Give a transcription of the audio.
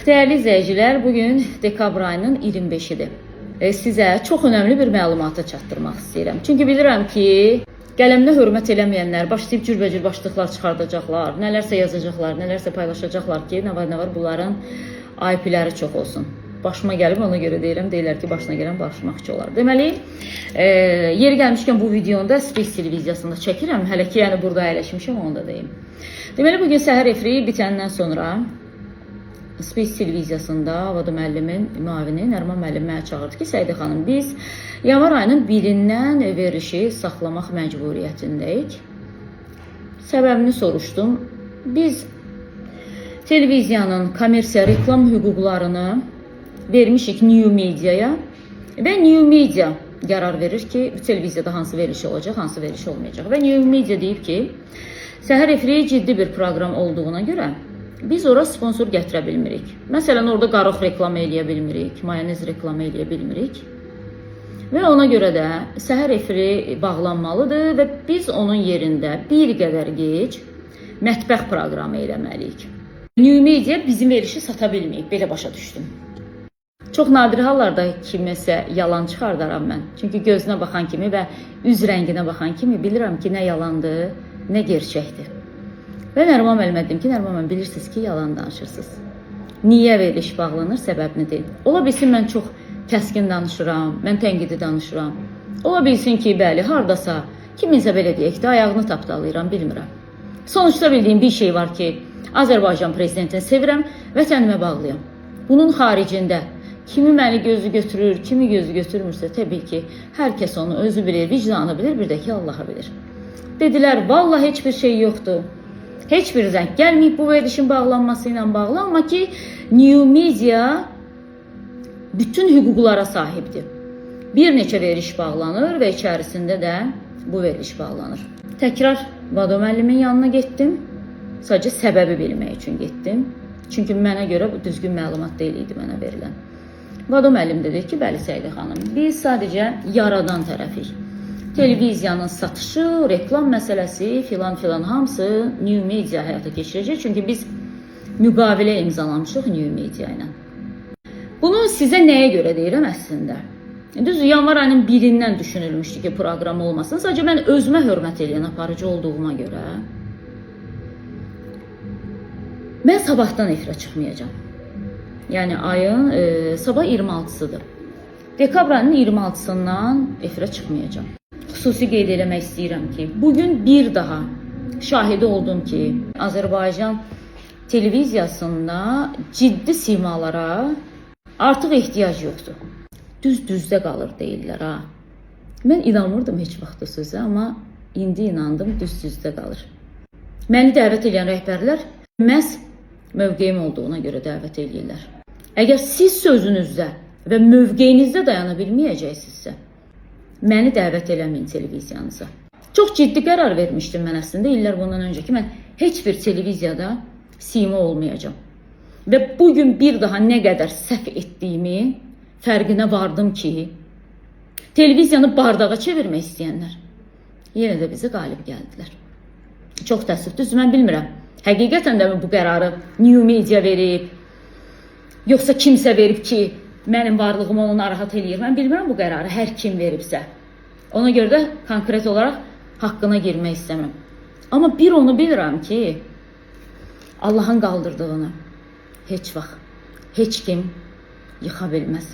Dəyərli izləyicilər, bugün dekabr ayının 25-idir. Sizə çox önəmli bir məlumatı çatdırmaq istəyirəm. Çünki bilirəm ki, qələminə hörmət eləməyənlər başlayıb cürbəcür başlıqlar çıxardacaqlar, nələrsə yazacaqlar, nələrsə paylaşacaqlar ki, nə var nə var bunların IP-ləri çox olsun. Başıma gəlib ona görə deyirəm, deyirlər ki, başına gələn barışmaqçı olar. Deməli, yeri gəlmişkən bu videonu da Space televiziyasında çəkirəm. Hələ ki, yəni burada əyləşmişəm, onu da deyim. Deməli, bugün səhər efiri bitəndən sonra Space televiziyasında Vado müəllimin müavini Nəriman müəllim məni çağırdı ki, Səidə xanım, biz yanvar ayının 1-dən verilişi saxlamaq məcburiyyətindəyik. Səbəbini soruşdum. Biz televiziyanın kommersiya reklam hüquqlarını vermişik New Media-ya və New Media qərar verir ki, televiziyada hansı veriliş olacaq, hansı veriliş olmayacaq. Və New Media deyib ki, səhər efiri ciddi bir proqram olduğuna görə biz ora sponsor gətirə bilmirik. Məsələn, orada qarox reklamı eləyə bilmirik, mayonez reklamı eləyə bilmirik. Və ona görə də səhər efiri bağlanmalıdır və biz onun yerində bir qədər gec mətbəx proqramı eləməliyik. New Media bizim verilişi sata bilməyib, belə başa düşdüm. Çox nadir hallarda kiməsə yalan çıxardaram mən. Çünki gözünə baxan kimi və üz rənginə baxan kimi bilirəm ki, nə yalandır, nə gerçəkdir. Və Nəriman müəllimə dedim ki, Nəriman müəllim, bilirsiniz ki, yalan danışırsınız. Niyə veriliş bağlanır, səbəbini deyin. Ola bilsin mən çox kəskin danışıram, mən tənqidi danışıram. Ola bilsin ki, bəli, hardasa kiminsə belə deyək də ayağını tapdalayıram, bilmirəm. Sonuçda bildiyim bir şey var ki, Azərbaycan prezidentini sevirəm, vətənimə bağlıyam. Bunun xaricində kimi məni gözü götürür, kimi gözü götürmürsə, təbii ki, hər kəs onu özü bilir, vicdanı bilir, bir də ki, Allahı bilir. Dedilər, vallahi heç bir şey yoxdur. Heç bir zəng gəlməyib bu verilişin bağlanması ilə bağlı, amma ki, New Media bütün hüquqlara sahibdir. Bir neçə veriliş bağlanır və içərisində də bu veriliş bağlanır. Təkrar Vado müəllimin yanına getdim. Sadəcə səbəbi bilmək üçün getdim. Çünki mənə görə bu düzgün məlumat deyil idi mənə verilən. Vado müəllim dedi ki, bəli Səidə xanım, biz sadəcə yaradan tərəfik. Televiziyanın satışı, reklam məsələsi filan filan hamısı New Media həyata keçirəcək. Çünki biz müqavilə imzalamışıq New Media ilə. Bunu sizə nəyə görə deyirəm əslində? Düzdür, yanvar ayının 1-dən düşünülmüşdü ki, proqram olmasın. Sadəcə mən özümə hörmət eləyən aparıcı olduğuma görə mən sabahdan efirə çıxmayacağam. Yəni ayın sabah 26-sıdır. Dekabr ayının 26-sından efirə çıxmayacağam. Xüsusi qeyd eləmək istəyirəm ki, bugün bir daha şahidi oldum ki, Azərbaycan televiziyasında ciddi simalara artıq ehtiyac yoxdur. Düz düzdə qalır deyirlər ha. Mən inanmırdım heç vaxt o sözə, amma indi inandım, düz düzdə qalır. Məni dəvət edən rəhbərlər məhz mövqeyim olduğuna görə dəvət eləyirlər. Əgər siz sözünüzdə və mövqeyinizdə dayana bilməyəcəksinizsə, məni dəvət eləməyin televiziyanıza. Çox ciddi qərar vermişdim mən əslində illər bundan öncə ki, mən heç bir televiziyada sima olmayacağam. Və bugün bir daha nə qədər səhv etdiyimi fərqinə vardım ki, televiziyanı bardağa çevirmək istəyənlər yenə də bizə qalib gəldilər. Çox təəssüf, düz mən bilmirəm. Həqiqətən də mi bu qərarı New Media verib, yoxsa kimsə verib ki, mənim varlığım onu narahat eləyir. Mən bilmirəm bu qərarı hər kim veribsə. Ona görə də konkret olaraq haqqına girmək istəmirəm. Amma bir onu bilirəm ki, Allahın qaldırdığını heç vaxt heç kim yıxa bilməz.